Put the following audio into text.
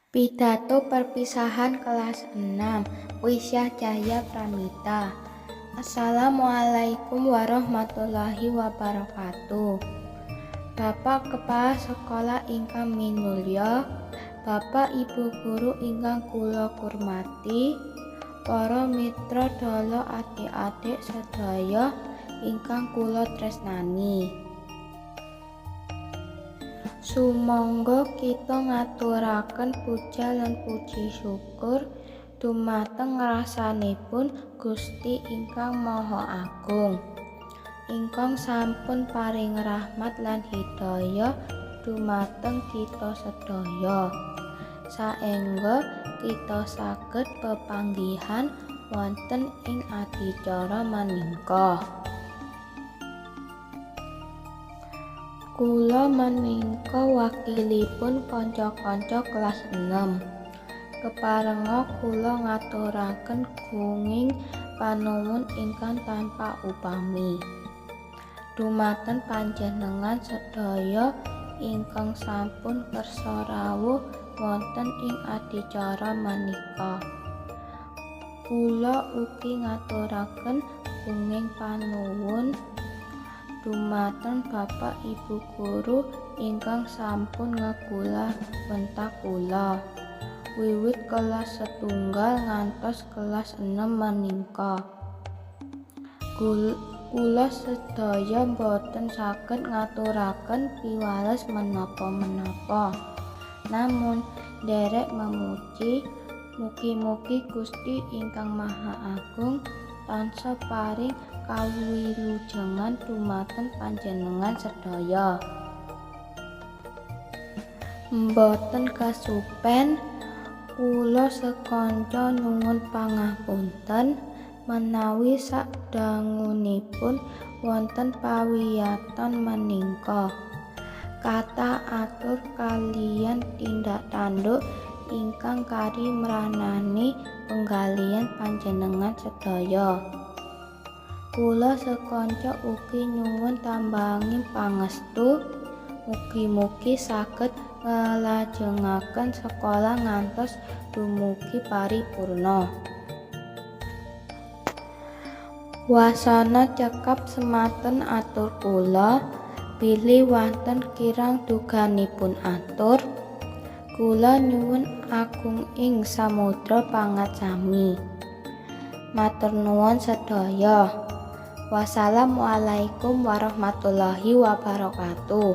Pidato perpisahan kelas 6 Wisya Cahya Pramita. Assalamualaikum warahmatullahi wabarakatuh. Bapak Kepala Sekolah ingkang minulya, Bapak Ibu guru ingkang kula kurmati, para mitra dalah adik-adik sedaya ingkang kula tresnani. Sumangga kita ngaturaken puja lan puji syukur dumateng ngrasanipun Gusti ingkang Maha Agung, ingkang sampun paring rahmat lan hidayah dumateng kita sedaya, saengga kita saged pepanggihan wonten ing adicara menika. Kula menika wakilipun kanca-kanca kelas 6. Keparenga kula ngaturaken gunging panuwun ingkang tanpa upami dumateng panjenengan sedaya ingkang sampun kersa rawuh wonten ing adicara menika. Kula ugi ngaturaken gunging panuwun dumateng Bapak Ibu guru ingkang sampun ngegula wentah kula wiwit kelas setunggal ngantos kelas 6 menika. Kula sedaya boten saged ngaturaken piwales menapa-menapa, namun nderek memuji mugi-mugi Gusti ingkang Maha Agung tansah paring kawilujengan dumateng panjenengan sedaya. Mboten kesupen kula sekanca nyuwun pangapunten menawi sadangunipun wonten pawiyatan menika kathah atur kaliyan tindak tanduk ingkang kari mranani penggalihan panjenengan sedaya. Kula sekanca ugi nyuwun tambahing pangestu, mugi-mugi saged nglajengaken sekolah ngantos dumugi paripurna. Wasana cekap semanten atur kula, bilih wonten kirang duganipun atur, kula nyuwun agung ing samudra pangaksami. Matur nuwun sedaya. Wassalamualaikum warahmatullahi wabarakatuh.